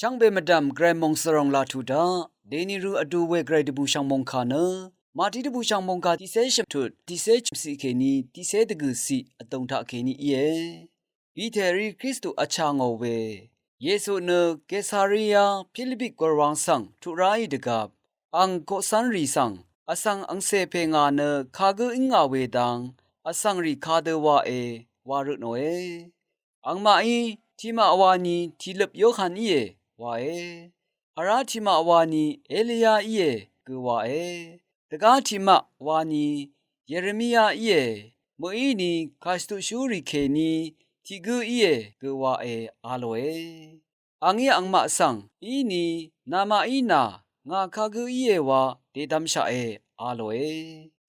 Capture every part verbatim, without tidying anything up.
Shvngbe mvdv̀m Gvray mòngsvròng laq tuq daq, dèni rø vdu we Gvray dvbùshv̀ng mòngkà nø, Mati dvbùshv̀ng mòngkà tiqcé shø̀mtut, tiqcé chø̀mciq kèní, tiqcé dvgø̀ciq vdùng taq kèní íe. Piterí Kristu vchà ngò we. Yesu nø Kesaria Pilipik gùrwang svng tuq ráì dvgvp, ang koqcv́nrì svng, vsvng angcè pè ngà nø kagǿ íngà we dang, vsvngrì kadø wàe, wa røtnòe. Angmaqí, tiqmaq wani, tìløp Yohan íe, wae. Vrá tiqmaq wani, Eliya íe, gø wae. Dvgá tiqmaq wani, Yeremia íe, mø̀íni kàshvtuqshúrì kèní, tiq gǿ íe, gø wae, a lòe. Angí angmaq svng, íni, namaqí nà, ngà kagǿ íe wa, dèdvmshaqe, a lòe.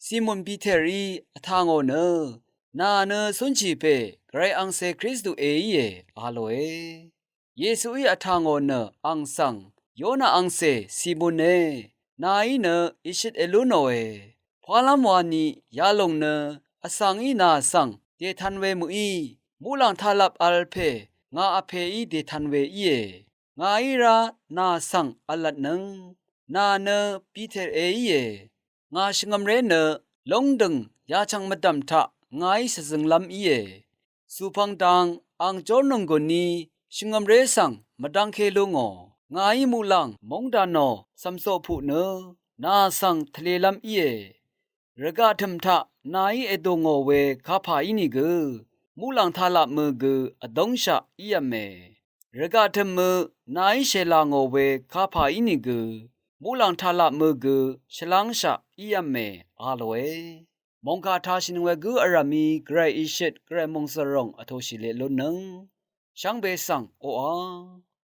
Simon Piterí, vtà ngò nø, nà nø cúnshì pè, Gvray angcè Kristu èíe, a lòe. Yesuí vtà ngò nø, ang svng, Yona angcè, Simone, nàí nø, ìshøt èlú nòe. Pwálv́m wani, yalòng nø, vsvngí nà svng, dètan we mø̀í, muqlàng taqlap vl pè, ngà vpèí dètan we íe. Ngàí rá, nà svng v̄lvtnøng, nà nø, Piter èíe. Ngà shvngø̀mré nø, lóngdø̀ng, yachv̀ng mvdv̀m taq, ngàí shvzønglv́m íe. Sùpvng dang, ang jórnònggùn ní, shvngø̀mré svng, mvdv́ngké lú ngò, ngàí muqlàng, móngdànò, cv̀mcoq puq nø, nà svng, tvlelv́m íe. Rvgaq tø̀m taq, nàí èdò ngò we, kapà ínìgø, muqlàng taqlapmø gø, vdóngshaq, ív̄me. Rvgaq tø̀mø, nàí shèlà ngò we, kapà ínìgø, muqlàng taqlapmø gø, shvlángshaq, ív̄me, a lòe. Mòngkà tashìnøng we gǿ vrv̀mí, Gvray ìshøt, Gvray mòngsvròng, vtōshì leq lúnnøng. Shvngbe svng, oqà.